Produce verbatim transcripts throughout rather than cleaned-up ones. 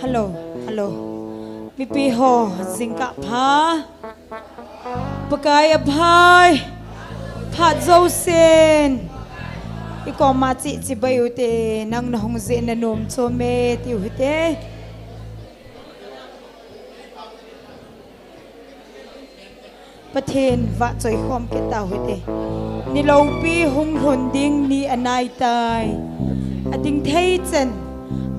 Hello, hello. Mipi ho, jingkah pha. Pakai aphai. Phat jousen. I koma chi chibai ute, nang nahung jeh in nanom chom e tiu hite. Pathen vahchoi khom kit tau hite. Niloupi hung lhun ding ni anai tai. Ading thei chan,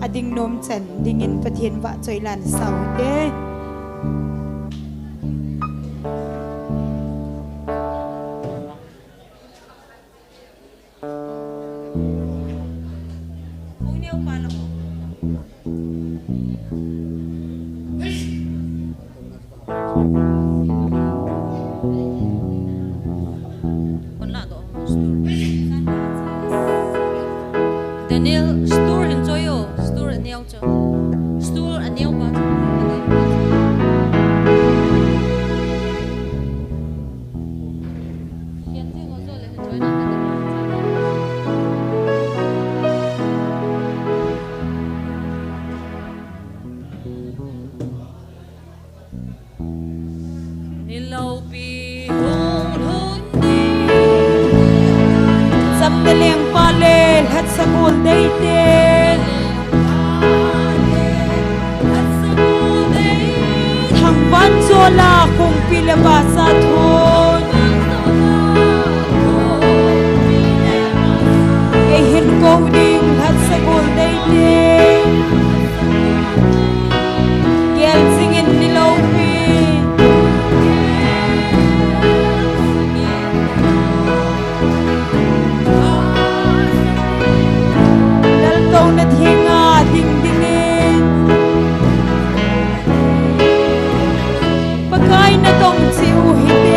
ading nom chan dingin Pathen vahchoi lan sau hite. Daniel, stool hin choi o, stool aneo chu. Stool aneo pa chu. Niloupi hung lhun ding. Chamna lengpa le lhatsa gol deite. Thangvan jola kongpi le basa thon. Eihin kou ding lhatsa gol deite. Gel jingin niloupi. Laltouna thenga ding dingin. Pakai natong cheh u hite.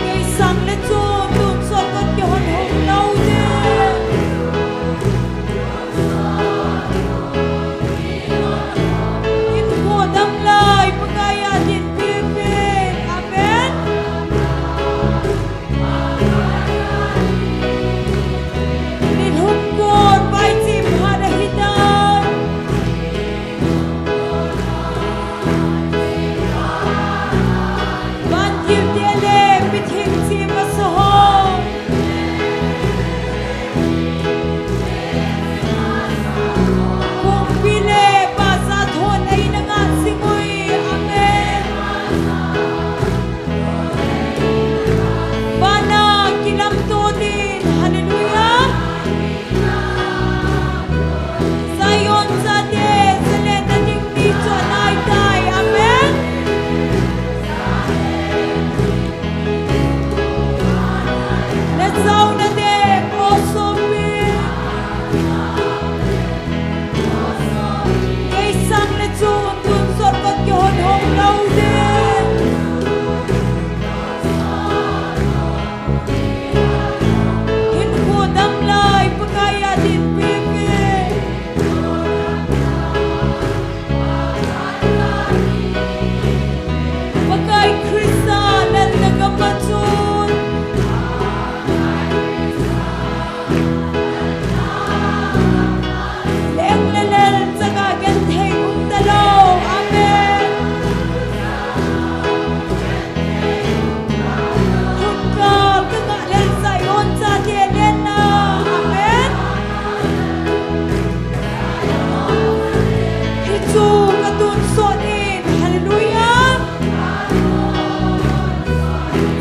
Kei sang le chun tonsot kon kihon hom lou ding. Hinkho dam lai Pakai a dinpi uvin. Amen. Nilhum kon vaichim hat ahitai. Van thil te le mithim chim masa ho. Kongpi le baza thon eina ngan singui. Amen. Vana kilamto din. Hallelujah. Zion chate, zalenna ding ni chu anaitai. Amen. Najaona dem, o sopi. Kei sang le chun tonsot kon kihon hom lou ding. Hinkho dam lai Pakai a dinpi uvin. Pakai Christa lalna gam a chun leng le lel chang a genthei um talou. Amen. Hun kal ka ngah lel Zion chate lenna. Amen. Hichu ka tonsot in. Hallelujah.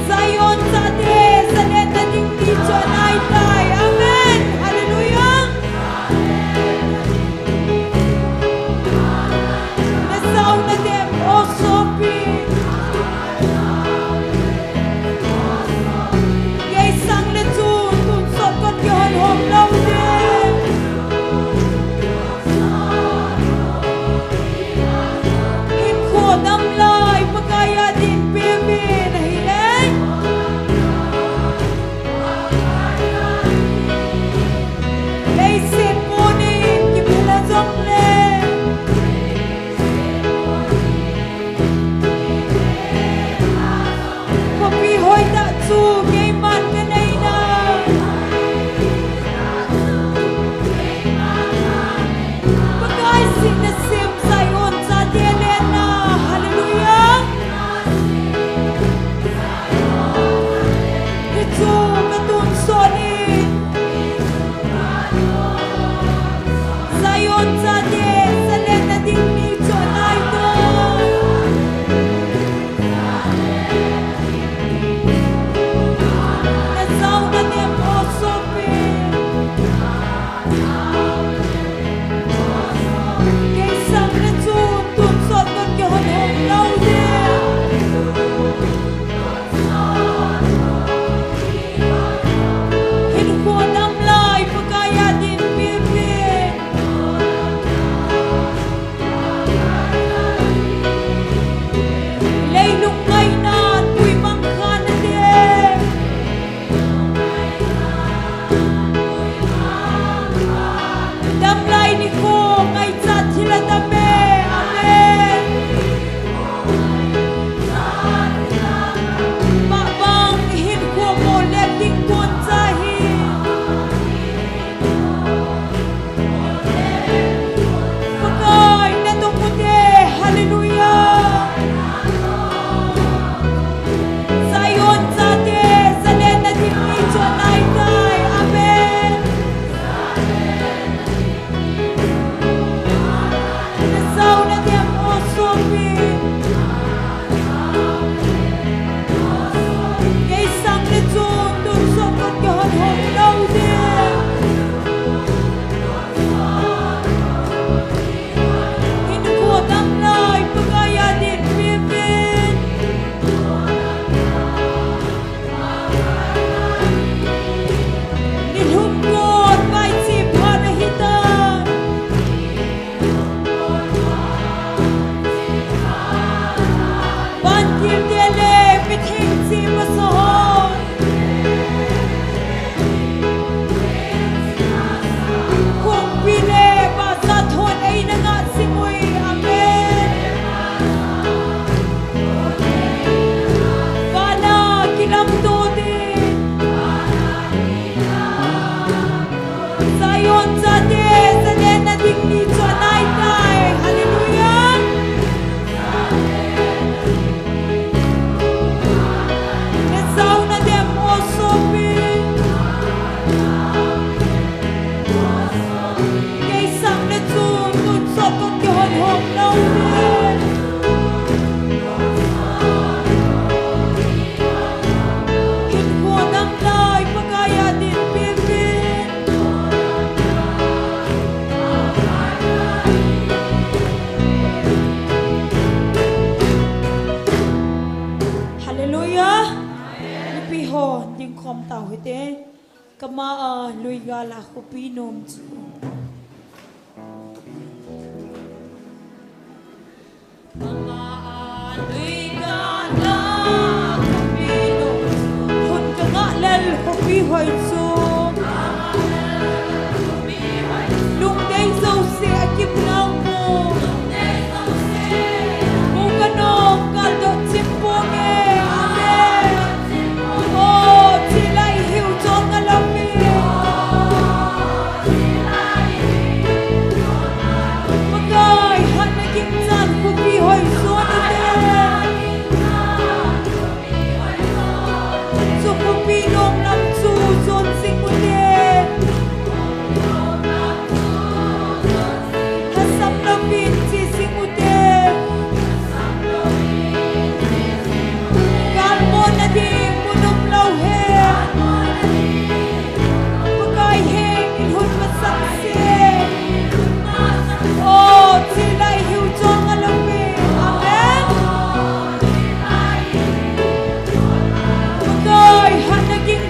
Zion chate, zalenna ding ni chu anaitai. Amen. Hallelujah. Najaona dem, o sopi. Kei sang le chun tonsot kon kihon hom lou ding. Hinkho dam lai Pakai a dinpi uvin ahile. Leiset pon in kiphel a jongle, khopi hoitah chu keiman ka nei nai. Pakai sihna sim Zion chate lenna. Hallelujah. Hichu ka tonsot in. Zion chate, zalenna ding ni chu anaitai. Najaona dem, o sopi. Kei sang le chun tonsot kon kihon hom lou ding. Hinkho dam lai Pakai a dinpi uvin. Leilung ngaina pui mang kha nate. Khopi ho ding khom tau hite. Kama a lui gal a khopi nom chu. Kama a lui gal a khopi nom. Hun ka ngah lel khopi hoi chu. Lungdei jouse a kim nau mu. Mu ka nom kal doh chim ponge. Amen. O, chilai hiu chon nga love. Pakai, hatna gingchan khopi hoi chon ute. Chu khopi nom lam chu chon jing ute. Hasam louvin che jing ute. Gal mona ding mun um lou hen. Pakai heng in hun masang se. O, chilai hiu chon nga love. Amen. Pakai, hatna ging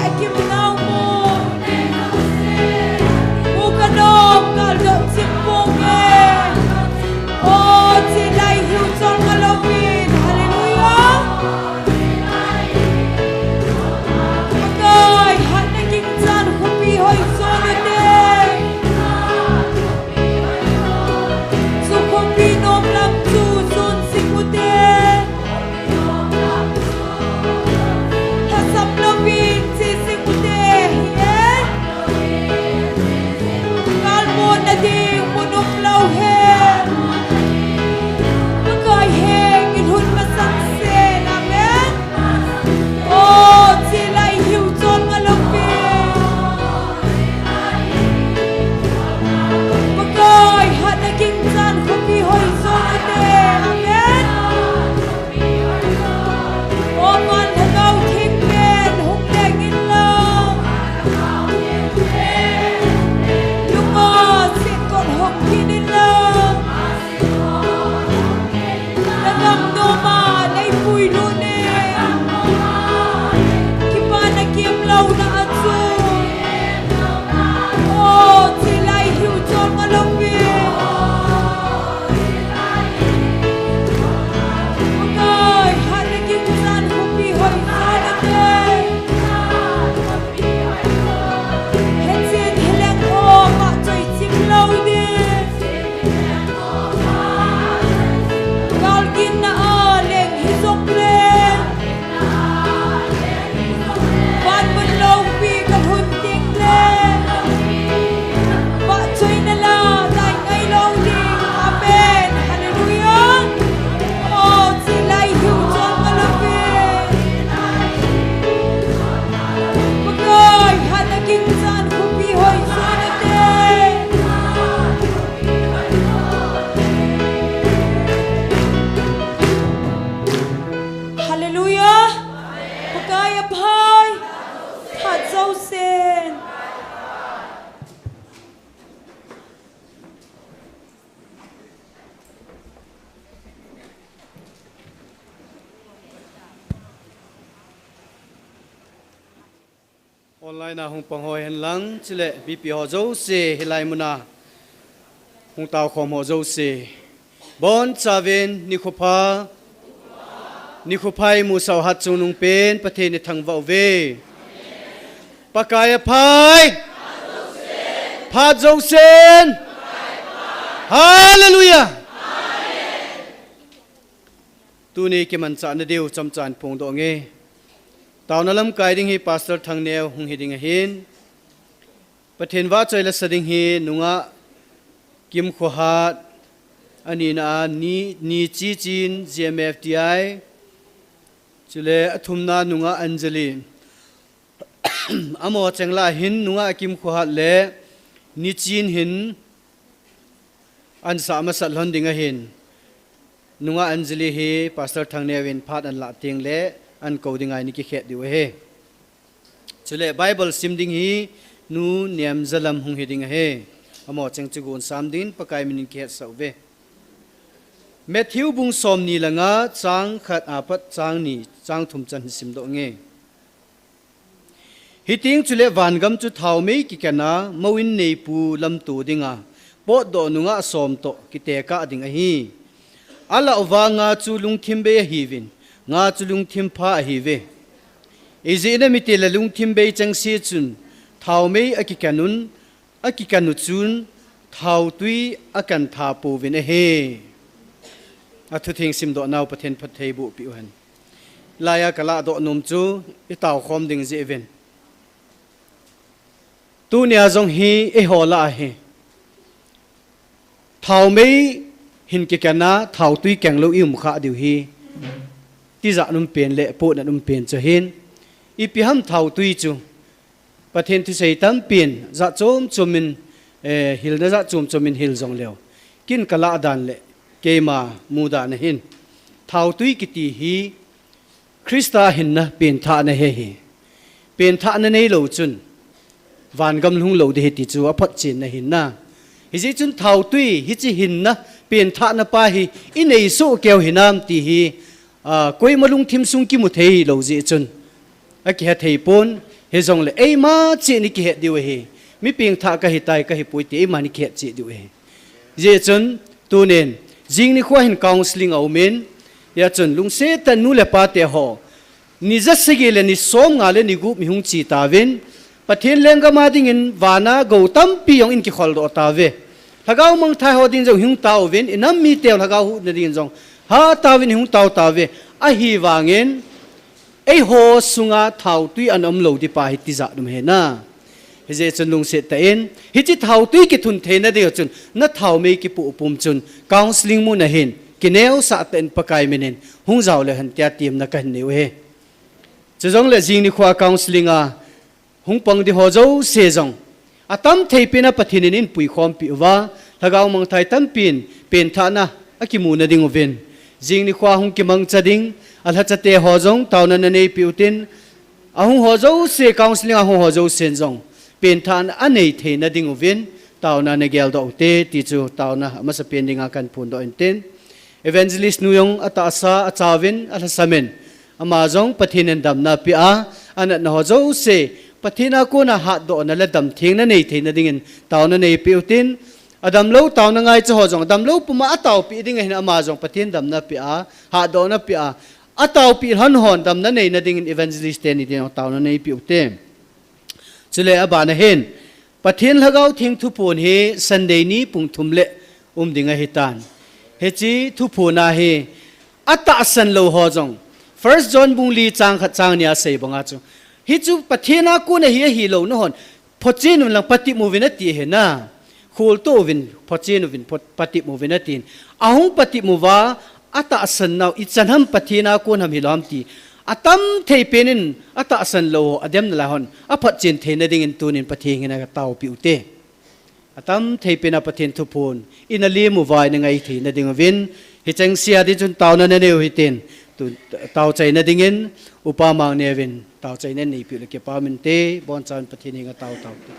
Akim nau mo. Mu kanom kaldoh chim ponge. O, chilai hiu chol ngalouvin. Hallelujah. Pakai, hatna gingchan khopi hoijo nate. Chu khopi nom lam chu jon jing ute. Lhasam louvin che jing ute hi e. Galmona ding mun um lou hen. Pakai heng ilhun masang sen. Amen. O, chilai hiu chol ngalouvin. Pakai, hatna gingchan khopi hoijo nate. Amen. O, van lhagao theng pen hung leng inlang. Lunga sinkot hong kit inlang. Nagam noma nei puilut in. Kipana kiam louna a chu. O, chilai hiu chol ngalouvin. Pakai, hatna gingchan khopi hoijo nate. Hechen heleng o, vahchoi chim lou ding. Galginna a leng hijongle. Van mun loupi kalhun tengle. Vahchoina la dai ngai lou ding. Amen. Hallelujah. O, chilai hiu chol ngalouvin. Pakai, hatna gingchan khopi hoijo nate. Hallelujah. Pakai aphai. Phat jousen. Online a hung pang ho hen lang, chule mipi ho jouse, hilai muna hung tao khom ho jouse. Bonchauvin nikho pha, nikho pha imusah u hatchungnung pen, Pathen ithangvah uve. Pakai aphai. Phat jousen. Hallelujah. Tuni kimanchahna diu chomcha in phongdoh inge. Taona lamkai ding hi Pastor Thangneo hung hi ding ahin. Pathen vahchoi lasa ding hi nungah Kimkhohat, anina a Ni, Nichichin, G M F T I, chule athumna nungah Anjali. Amaho cheng lah a hin nungah Kimkhohat le Nichin hin ansah masat lhon ding ahin. Nungah Anjali hi Pastor Thangneo in phat anlah tengle ankou ding ahi, ni kikhet diu ahi. Chule Bible sim ding hi Nu Nemjalam hung hi ding ahi. Amaho cheng chu gon sam dingin Pakai minin kihetsah uve. Matthew bung somni le nga chang khat apat chang ni, chang thum chan hi simdoh inge. Hiteng chule vangam chu thaomei kiken a, mouin neipu lamto dinga, potdoh nungah som toh kitekah ding ahi. Alah uva nga chu lungthim bei ahiuvin, nga chu lungthim pha ahiuve. Ijeh inem itile lungthim bei chengse chun thaomei akiken un, akiken u chun thaotwi aken tha pouvin ahi. Athutheng simdoh nau Pathen phatthei boh peh uhen. Laiya kalahdoh nom chu itao khom ding jeh uvin. Tunia jong hi eiho lah a hi thaomei hin kiken a, thaotwi kenglou i um khah diu hi tijat um pen le pohna um pen chu ahin. Ipi ham thaotwi chu? Pathen thusei tampin jat chom chom in, eh, hilna jat chom chom in hil jongleu, kin kalah dan le keima mudan ahin, thaotwi kiti hi Christa hinna penthahna ahi. Penthahna neilou chun vangam lhung lou ding ahi ti chu aphotchenna ahin na. Hijeh chun thaotwi hiche hinna penthahna pa hi inei soh keu hinam ti hi, a, koima lungthim sung kimu thei lou jeh chun akihe thei pon. Hijongle eima cheh in ikihet diu ahi. Mi pengthah kahitai, kahipoi ti eima in ikihet cheh diu ahi. Hijeh chun tunin jing nikho hin counselling aumin, hia chun lungset tah in nu le pa teho, ni ja sagi le ni som nga le ni gup mi hung che tauvin, Pathen lenggam a dingin vana gou tampi jong in kikholdoh tauve. Lhagao mangthai ho ding jong hung tauvin, inam miteu lhagao huhna dingin jong hah tauvin hung tau tauve. Ahivangin eiho sunga thautui ana umlou ding pa hi tijat um ahi na. Hijeh chun lungset tah in, hiche thautui kithun theina ding chun, na thaomei kipoh pum chun, counselling mun a hin, kineosah tah in Pakai minin, hung jao leu hen tia temna kahin nei u ahi. Chujongle jing nikho counselling a, hung pang ding ho jouse jong, atam thei pen a Pathen in eipui khompi uva, lhagao mangthai tampin, penthahna, akimu na ding uvin. Jing nikho hung kimangcha ding, alhacha teho jong, taona na neipi utin, ahung ho jouse, counselling ahung ho jousen jong, penthahna anei theina ding uvin, taona na geldoh ute, ti chu taona amasapen dinga kahin phondoh in tin. Evangelist nu jong atahsa achauvin, alhasamin. Ama jong Pathen in damna apeh a, anatna ho jouse, Pathen a kona hatdohna le damthengna nei theina dingin, taona neipi utin, adamlou taona ngaicha ho jong, adamlou puma ataopeh ding ahin ama jong Pathen damna apeh a, hatdohna apeh a, ataopeh lhon hon damna neina dingin evangelist teni ding jong taona neipi ute. Chule abana hin, Pathen Lhagao Theng thuphon hi Sunday ni pung thum le um ding ahitan. Hiche thuphon a hi atahsan lou ho jong, First John bung li chang khat chang ni a sei banga chu, hichu Pathen a kona hi ahilou nahon, phochen uvin lang patep uvin ati ahi na. Kholtoh uvin, phochen uvin, pho-, patep uvin atin. Ahung patep uva, atahsan nau, ichan ham Pathen a kon ham hilou ham ti. Atam thei pen in, atahsan lou ho, adem nalai hon, aphatchen theina dingin tunin Pathen henga taopeh ute. Atam thei pen a Pathen thuphon, ina lem uva ina ngai theina ding uvin, hicheng sea ding chun taona na nei u hitin, tu, taochaina dingin, Upa Mangneo vin, taochaina neipiu le kipa um inte, bonchauvin Pathen henga tao tao ute.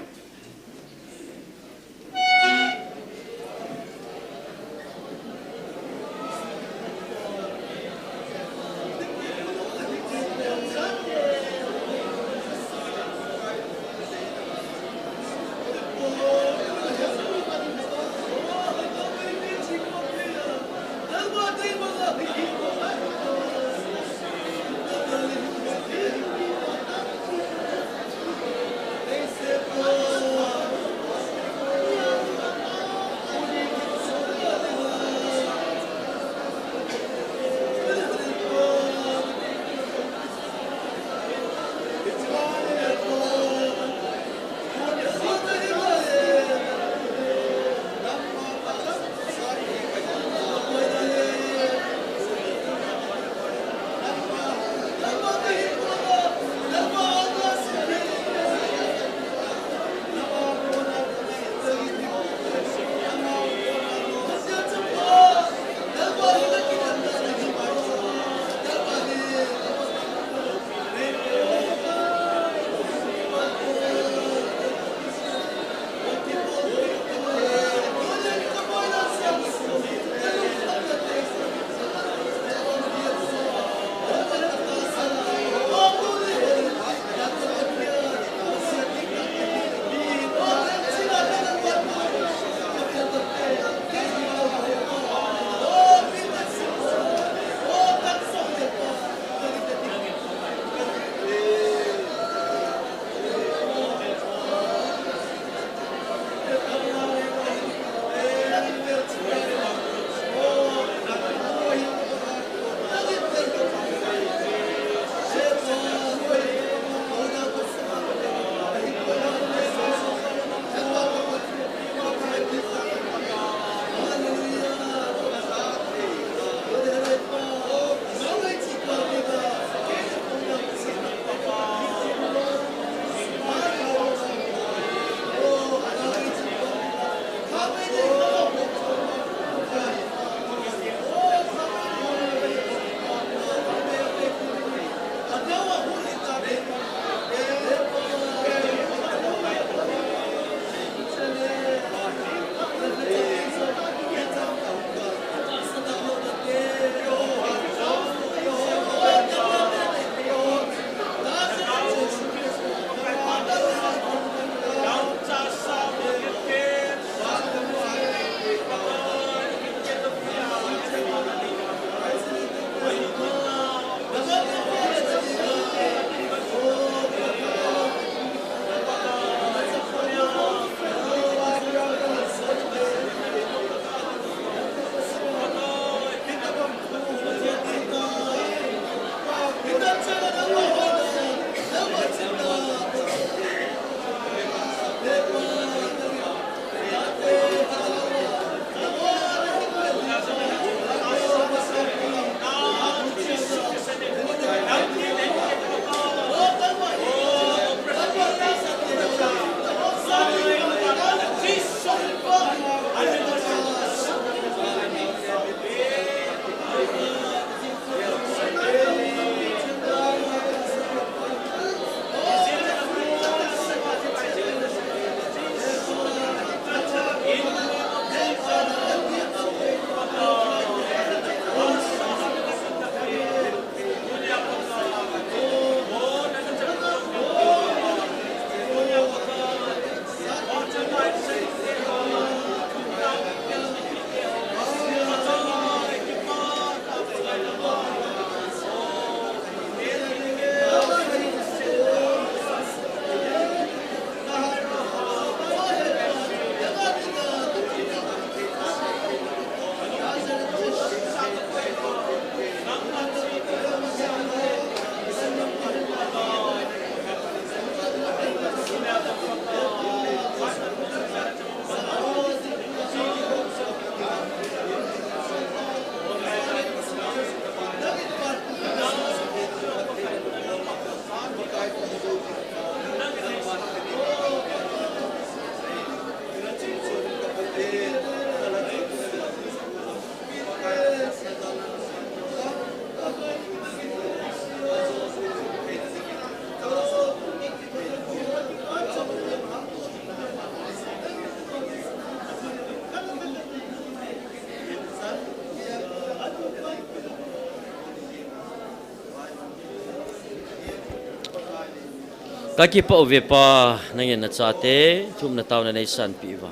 Ka kipah uve Pa, nangin nachate thumna taona neisanpeh uva,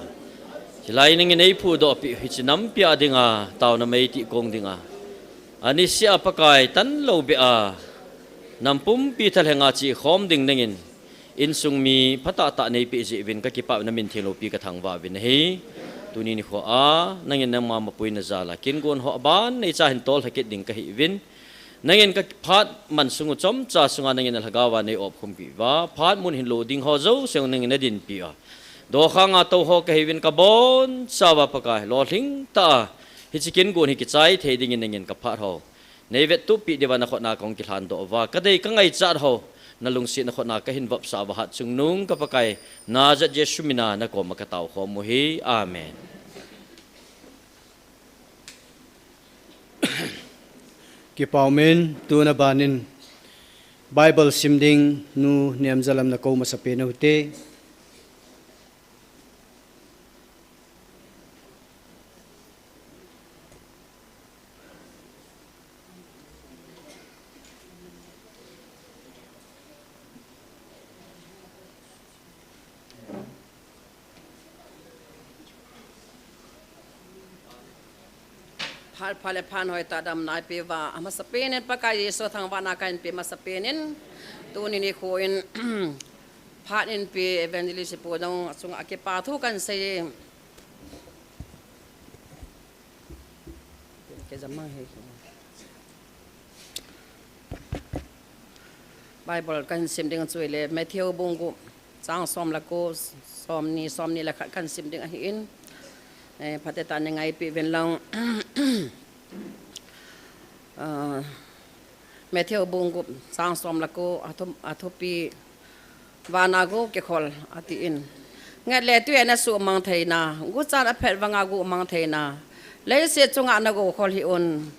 hilai nangin neiphudohpeh hiche nampi a dinga taona meitih kong dinga, aniseh a Pakai tanlou beh a nam pumpi thalhenga chekhom ding nangin insung mi phatah tah neipeh jeh uvin ka kipah uve, namin theng loupi ka thangvah uvin ahi. Tuni nikho a nangin nangma mapuina jal a kin gon ho aban neicha hin tollha kit ding kahi uvin, nangin ka phat man sung u chomcha sunga nangin nalhagao a neiopkhumpi uva, phat mun hin lo ding ho jouse nangin nadinpi a, dokhang a tou ho kahi uvin, kabonchauva Pakai lolhing tah a hiche kin gon hi kichai thei dingin nangin ka phat ho neivettuppeh diuva nakhut na kahung kilhandoh uva, kadei kangaichat ho nalungsetna khut na kahin vopsah uva, hatchungnung ka Pakai Nazareth Jesu mina nakoma kataokhom u ahi. Amen. Kipah umin, tuna banin Bible sim ding Nu Nemjalam nakou masapen uhite. Phat pha le phat hoitah damna eipeuva, amasapen in Pakai Jesu thangvahna kahin pe masapen in, tuni nikho in phat eipeh Evangelist Pu Dong chunga kipa thu kahin sei. Bible kahin sim ding chu ahile Matthew bung gup chang som le ko, somni, somni le khat kahin sim ding ahin, eh, phatechan neingaipeh uvin lang. Ah, Matthew bung gup chang som le ko, athu-, athupi, vana gou kikhol atin. Nget le tui a nasuhmang theina, guchan aphet vanga guhmang theina, leiset chunga nagou khol hih un.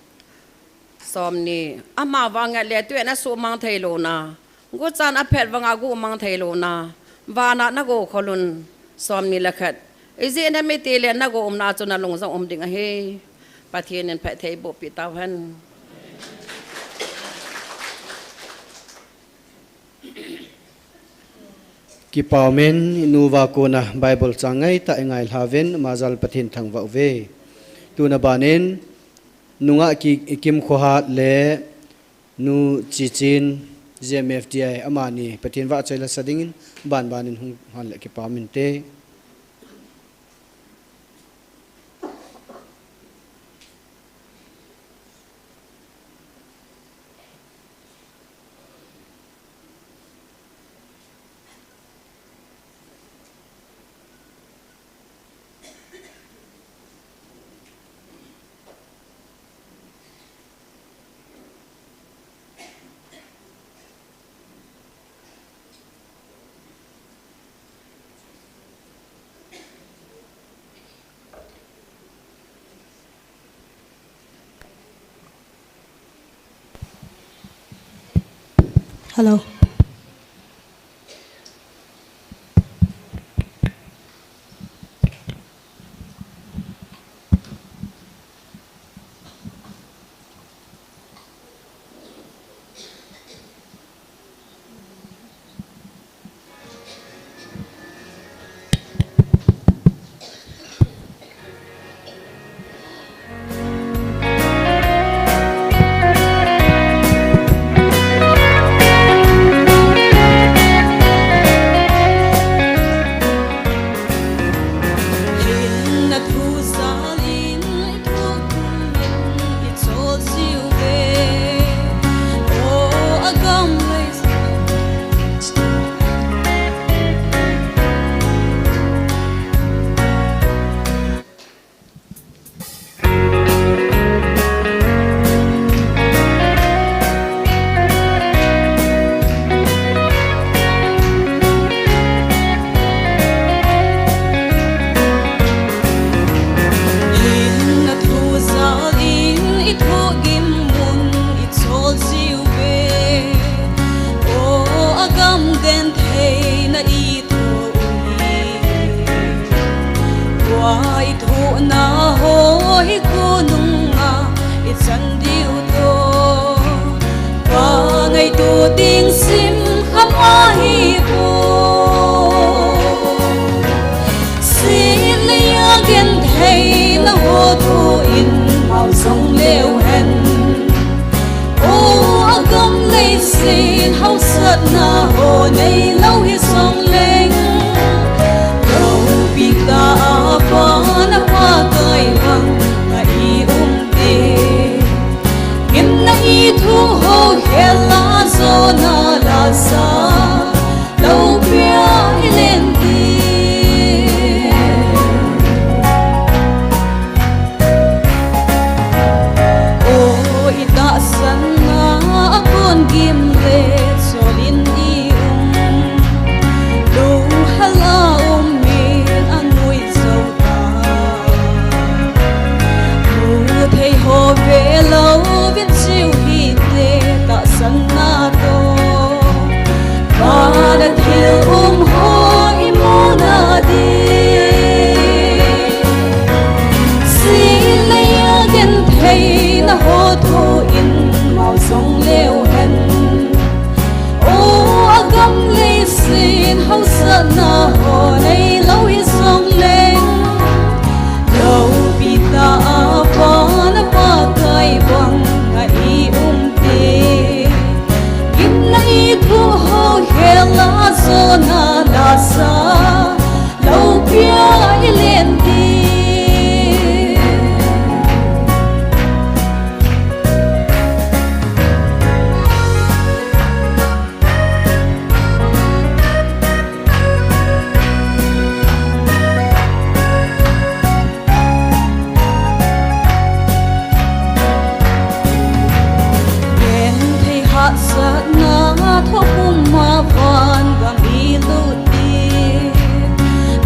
Somni, amavang nget le tui a nasuhmang theilouna, guchan aphet vanga guhmang theilouna, vana nagou khol un. Somni le khat, ijeh inem itile nagou umna chu nalung jong um ding ahi. Pathen in phattheiboh peh tauhen. Kipah umin, inuva kona Bible chang ngaitah ingailha uvin, ama jal Pathen thangvah uve. Tuna banin, nungah ki, Kim Khohat le Nu Chichin, G M F D I, amani Pathen vahchoi lasa dingin, banbanin hung hen le kipah uminte. Hello. Tua ngaito ding sim kham ahi. Hausatna ho neilou hijongleng, loupi tah a vana Pakai banga i um ding. Gimna i thoh ho khel a jona lasa, loupia i len ding. Genthei hahsatna thoh puma van gam i lut ding.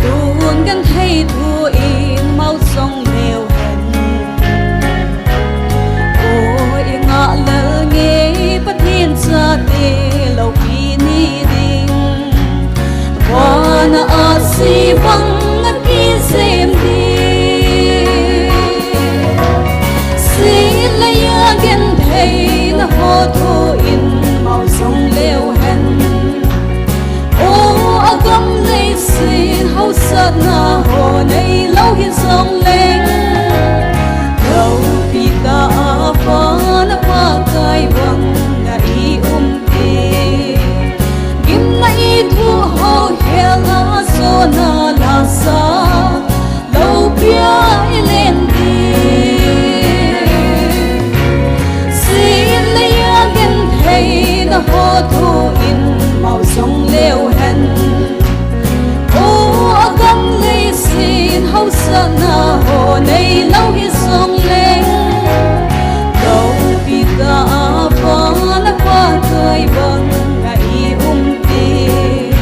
Tun genthei thu in mao jong leu hen. O i ngah lel ngei Pathen chate loupi ni ding. Vana ahsi banga kijem ding. Sih le ia gentheina ho thoh in mao jong leu hen. O agam leiset hausatna ho neilou hijongleng, loupi tah a vana Pakai banga i um ding. Gimna i thoh ho khel a jona lasa, loupia i len ding. Sih le ia gentheina ho thoh in mao jong leu hen. O agam leiset hausatna ho neilou hijongleng, loupi tah a vana Pakai banga i um ding.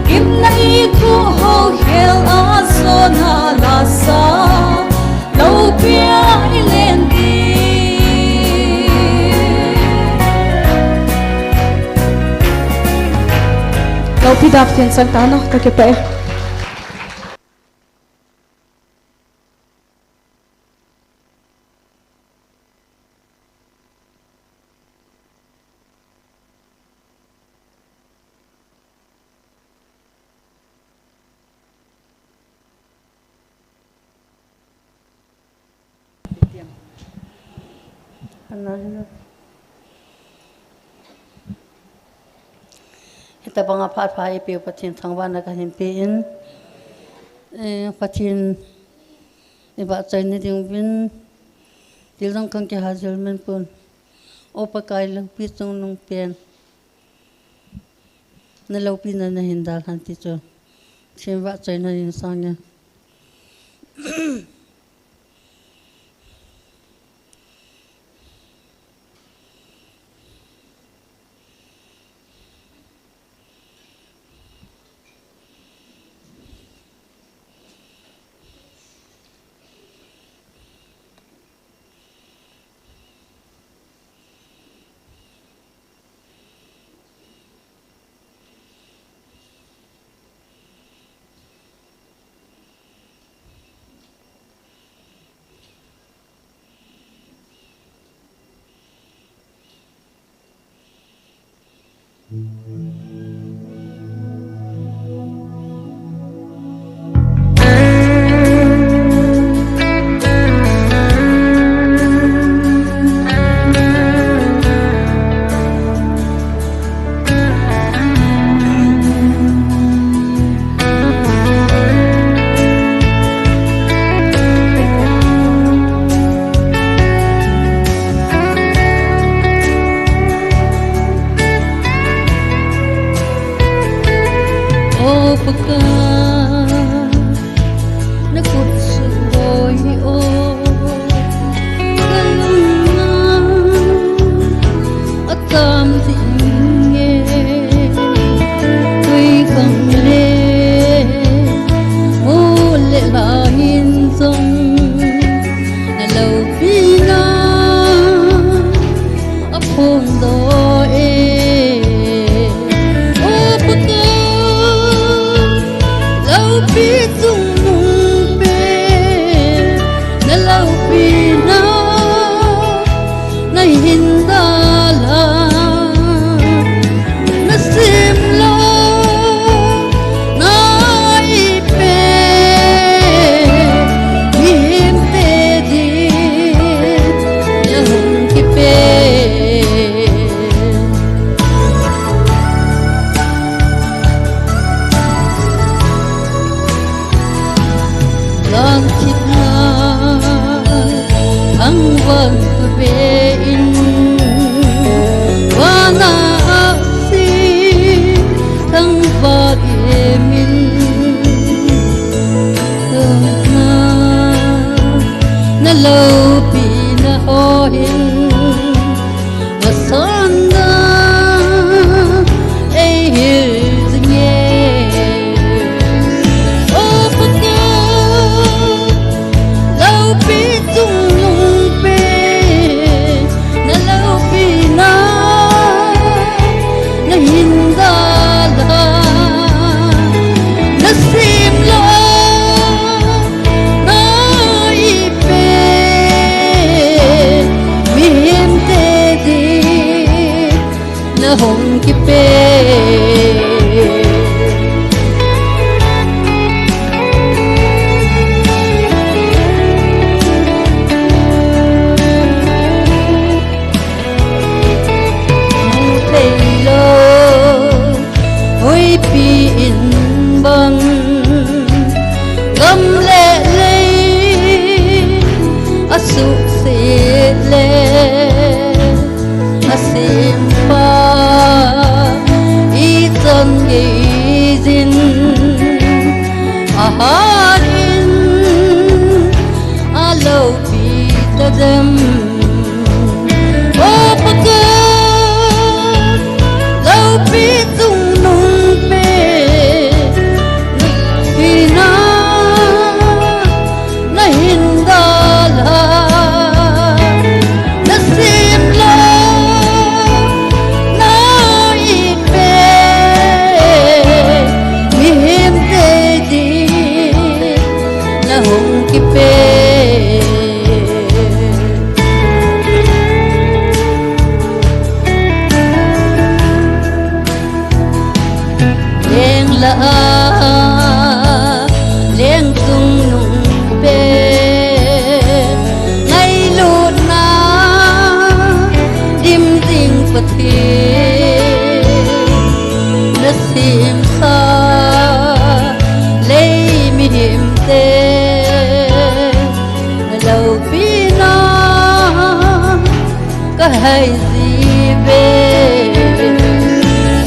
Gimna i thoh ho khel a jona lasa, loupia i len ding. Loupi dap ken sang tana, kakipah e. Hitabanga phat pha eipeu Pathen thangvahna kahin pe in, eh, Pathen i vahchoina dinguvin, thil jong kahin kihajel man pon. O Pakai loupi chungnung pen. Na loupina nahin dalhan ti chu. Pathen vahchoina hin sang e. O Pakai, na khut suboi o, ka lungna a tam ding e, tui kang le, mu le la hin jong, na loupina a phongdoh e, O Pakai. Pan tu be in, vana aksi, thangvah imin, na, na loupina ho hin, asanda, ei hil jing e. O Pakai, loupi chungnung pen, na loupina, na hin dalha, na semlou, na ipe, mihemte din, na hung kipe. Mu theilou, hoipi in bang, gam le lei, asuhset le, asempa, ichan gei jin, ahat in, aloupi tadem. O Pakai, loupi chungnung pen, loupina, na hin dalha, na semlou, na ipe, mihemte din, na hung kipe. Leng lah a, leng chungnung pen, ngailutna dim ding Pathen, na semsa lei mihemte, na loupina ka hai ji ve.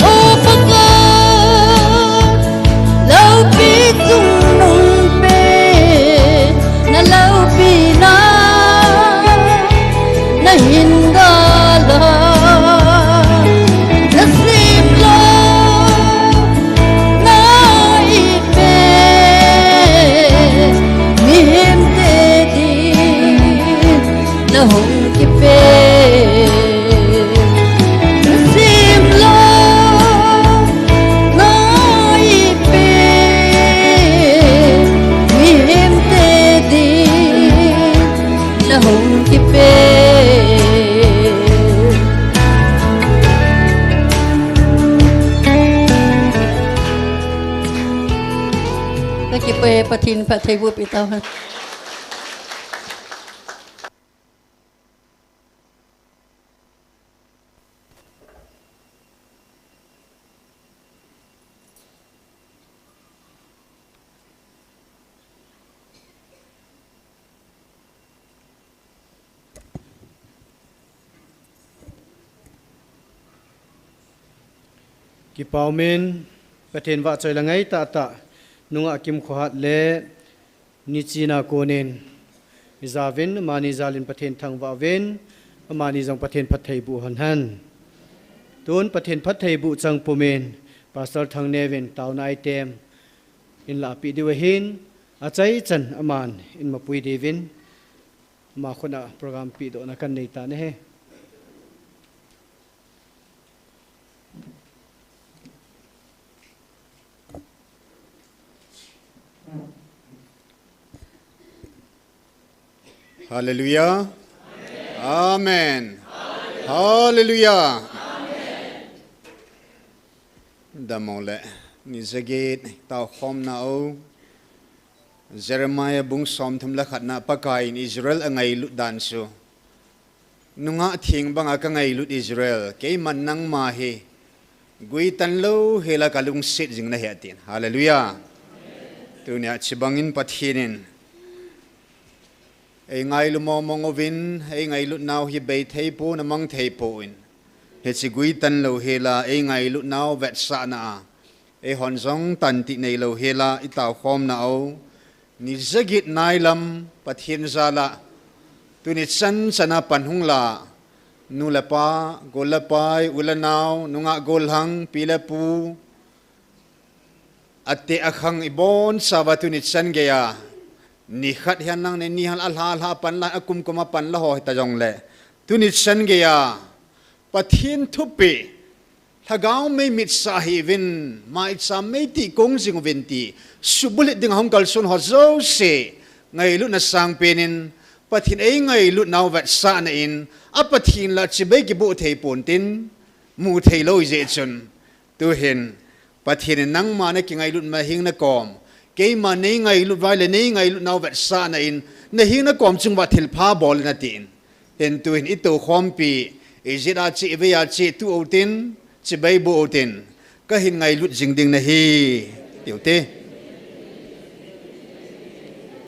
O Pakai, loupi chungnung pen, na loupina, na hin dalha, na semlou, na ipe, mihemte din, na hung kipe. Na semlou, na ipe, mihemte din, na hung kipe. Ka kipe, Pathen phattheiboh pi tau hen. Kipa umin, Pathen vahchoi le ngai tahtah, nungah Kimkhohat le Nichina konin, ijauvin, amani jalin Pathen thangvah uvin, amani jong Pathen phattheiboh hon hen. Tun Pathen phattheiboh chang pumin, Pastor Thangneo vin taona item in lahpeh diu ahin, achaichan aman in mapui diuvin, ama khut a program pehdohna kan nei tan ahi. Hallelujah. Amen. Hallelujah. Dammo le, ni jagit, tao khom na o. Jeremiah bung somthum le khatna, Pakaiyin Israel angailut dan chu. Nungah theng banga kangailut Israel, keiman nangma hi guitan louhela kalungset jing nahi atin. Hallelujah. Tunia chibangin Pathen in Ei ngailu mongmong uvin, ei ngailutnau hi bei thei pon, amang thei pon, hiche guitan louhela ei ngailutnau vetsahna a eihon jong tantih neilou hela i taokhomna u, ni jagit nailam Pathen jal a tuni chan chan a pan hung la, nu le pa, gol le pai, u le nao, nungah golhang, pi le pu, ateh akhang ibonchauva tuni chan geiya, ni khat hihen lang, ni ni hihen lang, alha lha a pan la, akum kum a pan la ho hita jongle, tuni chan geiya Pathen thupeh, lhagao mei mitsah hih uvin, maicham mei tih kong jing uvin ti subulhit dinga hung kalson ho jouse ngailutna sangpen in, Pathen ei ngailutnau vetsahna in, a Pathen lah chibai kiboh thei pon tin, mu theilou jeh chun, tuhin Pathen in nangma nakingailut ma hing nakom, keima nei ngailut uva ahile nei ngailutnau vetsahna in, na hing nakom chung uva thilpha bol in atin. Hin tuhin i toukhompi, i jet a che, i vei a che, tu utin, chibai boh utin, kahin ngailut jing ding nahi, tiu te.